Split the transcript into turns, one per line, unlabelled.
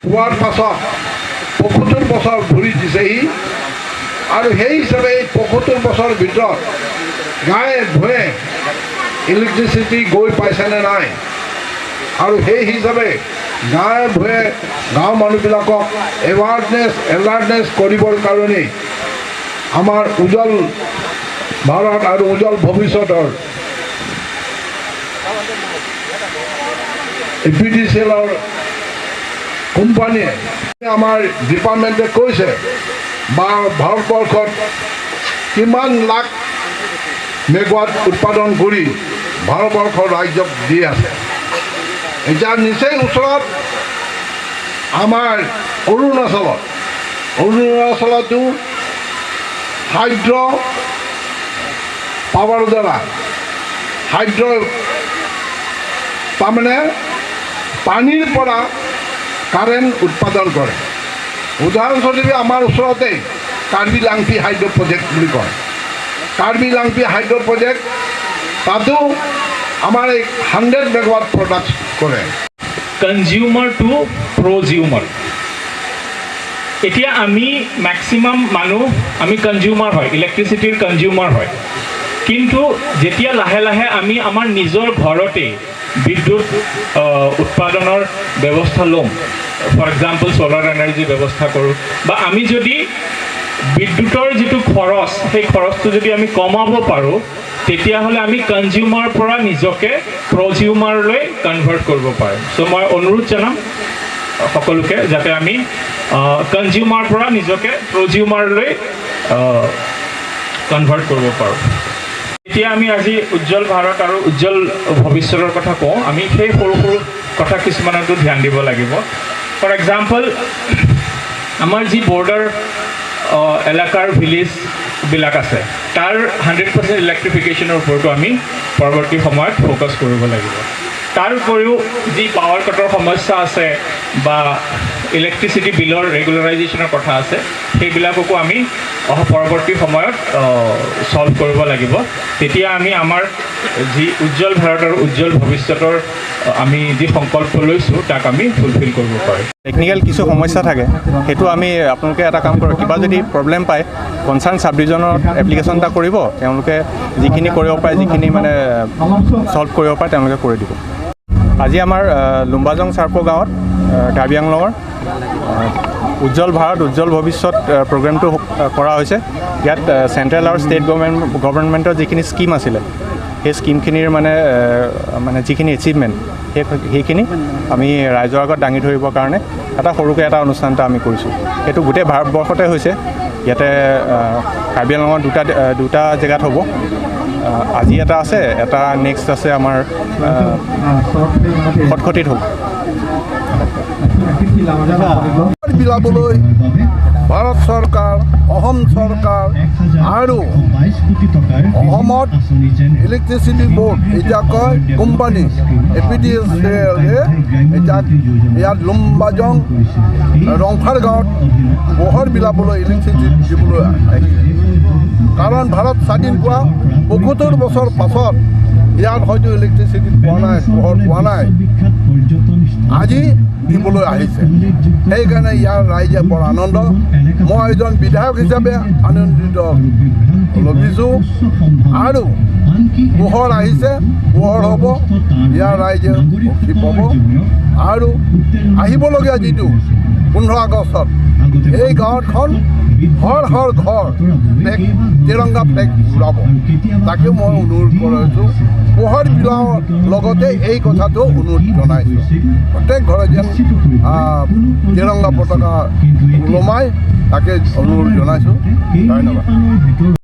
হোৱাৰ পাছত 75 বছৰ ভৰি দিছেহি আৰু সেই হিচাপে এই 75 বছৰৰ ভিতৰত গাঁৱে ভূঞে ইলেক্ট্ৰিচিটি গৈ পাইছেনে নাই আৰু সেই হিচাপে গাঁৱে ভূঞে গাঁৱৰ মানুহবিলাকক এৱাৰনেছ, এলাৰ্টনেছ কৰিবৰ কাৰণে আমাৰ উজ্জ্বল ভাৰত আৰু উজ্জ্বল ভৱিষ্যতৰ এপিডিচিএলৰ কোম্পানীয়ে, আমাৰ ডিপাৰ্টমেণ্টে কৈছে বা ভাৰতবৰ্ষত কিমান লাখ মেগাৱাট উৎপাদন কৰি ভাৰতবৰ্ষৰ ৰাজ্যক দি আছে। এতিয়া নিচেই ওচৰত আমাৰ অৰুণাচলতো হাইড্ৰ পাৱাৰৰ দ্বাৰা, হাইড্ৰ তাৰমানে পানীৰ পৰা কাৰেণ্ট উৎপাদন কৰে। উদাহৰণস্বৰূপে আমাৰ ওচৰতে কাৰ্বি লাংপি হাইড্ৰ প্ৰজেক্ট বুলি কয়। কাৰ্বি লাংপি হাইড্ৰ প্ৰজেক্ট, তাতো আমাৰ এই 100 মেগাৱাট প্ৰডাক্ট কৰে।
Consumer to prosumer. এতিয়া আমি মেক্সিমাম মানুহ আমি কনজিউমাৰ হয়, ইলেক্ট্ৰিচিটিৰ কনজিউমাৰ হয়। কিন্তু যেতিয়া লাহে লাহে আমি আমাৰ নিজৰ ঘৰতেই বিদ্যুৎ উৎপাদনৰ ব্যৱস্থা ল'ম, ফৰ এক্সাম্পল চ'লাৰ এনাৰ্জি ব্যৱস্থা কৰোঁ বা আমি যদি বিদ্যুতৰ যিটো খৰচ, সেই খৰচটো যদি আমি কমাব পাৰোঁ, তেতিয়াহ'লে আমি কনজিউমাৰ পৰা নিজকে প্ৰজিউমাৰলৈ কনভাৰ্ট কৰিব পাৰিম। চ' মই অনুৰোধ জনাম সকলোকে যাতে আমি কনজিউমাৰ পৰা নিজকে প্ৰজিউমাৰলৈ কনভাৰ্ট কৰিব পাৰোঁ। এতিয়া আমি আজি উজ্জ্বল ভাৰত আৰু উজ্জ্বল ভৱিষ্যতৰ কথা কওঁ, আমি সেই সৰু সৰু কথা কিছুমানতো ধ্যান দিব লাগিব। ফৰ এক্সাম্পল, আমাৰ যি বৰ্ডাৰ এলেকাৰ ভিলেজবিলাক আছে, তাৰ 100% ইলেক্ট্ৰিফিকেশ্যনৰ ওপৰতো আমি পৰৱৰ্তী সময়ত ফ'কাছ কৰিব লাগিব। তাৰ উপৰিও যি পাৱাৰ কাটৰ সমস্যা আছে বা ইলেক্ট্ৰিচিটি বিলৰ ৰেগুলাৰাইজেশ্যনৰ কথা আছে, সেইবিলাককো আমি অহা পৰৱৰ্তী সময়ত ছল্ভ কৰিব লাগিব। তেতিয়া আমি আমাৰ যি উজ্জ্বল ভাৰত আৰু উজ্জ্বল ভৱিষ্যতৰ আমি যি সংকল্প লৈছোঁ, তাক আমি ফুলফিল কৰিব পাৰিম।
টেকনিকেল কিছু সমস্যা থাকে, সেইটো আমি আপোনালোকে এটা কাম কৰক, কিবা যদি প্ৰব্লেম পায়, কনচাৰ্ণ চাব ডিভিজনত এপ্লিকেশ্যন এটা কৰিব। তেওঁলোকে যিখিনি কৰিব পাৰে, যিখিনি মানে ছল্ভ কৰিব পাৰে, তেওঁলোকে কৰি দিব। আজি আমাৰ লুম্বাজং চাৰ্প গাঁৱত কাৰ্বি আংলঙৰ উজ্জ্বল ভাৰত উজ্জ্বল ভৱিষ্যত প্ৰগ্ৰেমটো কৰা হৈছে। ইয়াত চেণ্ট্ৰেল আৰু ষ্টেট গভৰ্ণমেণ্টৰ যিখিনি স্কীম আছিলে, সেই স্কীমখিনিৰ মানে যিখিনি এচিভমেণ্ট, সেইখিনি আমি ৰাইজৰ আগত দাঙি ধৰিবৰ কাৰণে এটা সৰুকৈ এটা অনুষ্ঠান এটা আমি কৰিছোঁ। সেইটো গোটেই ভাৰতবৰ্ষতে হৈছে। ইয়াতে কাৰ্বি আংলঙৰ দুটা জেগাত হ'ব। আজি এটা আছে, এটা নেক্সট আছে আমাৰ খটখটিত হ'ব।
বিলাবলৈ ভাৰত চৰকাৰ, অসম চৰকাৰ আৰু অসমত ইলেক্ট্ৰিচিটি বৰ্ড, এতিয়া কয় কোম্পানী এপিডিচিএলে, এতিয়া ইয়াত লুম্বাজং ৰংফাৰ গাঁৱত পোহৰ বিলাবলৈ, ইলেক্ট্ৰিচিটি দিবলৈ আহিছে। কাৰণ ভাৰত স্বাধীন পোৱা 75 বছৰ পাছত ইয়াত হয়তো ইলেক্ট্ৰিচিটি পোৱা নাই, পোহৰ পোৱা নাই, আজি দিবলৈ আহিছে। সেইকাৰণে ইয়াৰ ৰাইজে বৰ আনন্দ। মই এজন বিধায়ক হিচাপে আনন্দিত লভিছোঁ আৰু পোহৰ আহিছে, পোহৰ হ'ব, ইয়াৰ ৰাইজে সুখী পাব। আৰু আহিবলগীয়া যিটো 15 আগষ্টত এই গাঁৱখন হৰ হৰ ঘৰ ফ্লেগ, তিৰংগা ফ্লেগ উৰাব, তাকে মই অনুৰোধ কৰিছোঁ। পোহৰ বিলাৰ লগতে এই কথাটো অনুৰোধ জনাইছোঁ, প্ৰত্যেক ঘৰত যেন তিৰংগা পতাকা ওলমাই, তাকে অনুৰোধ জনাইছোঁ। ধন্যবাদ।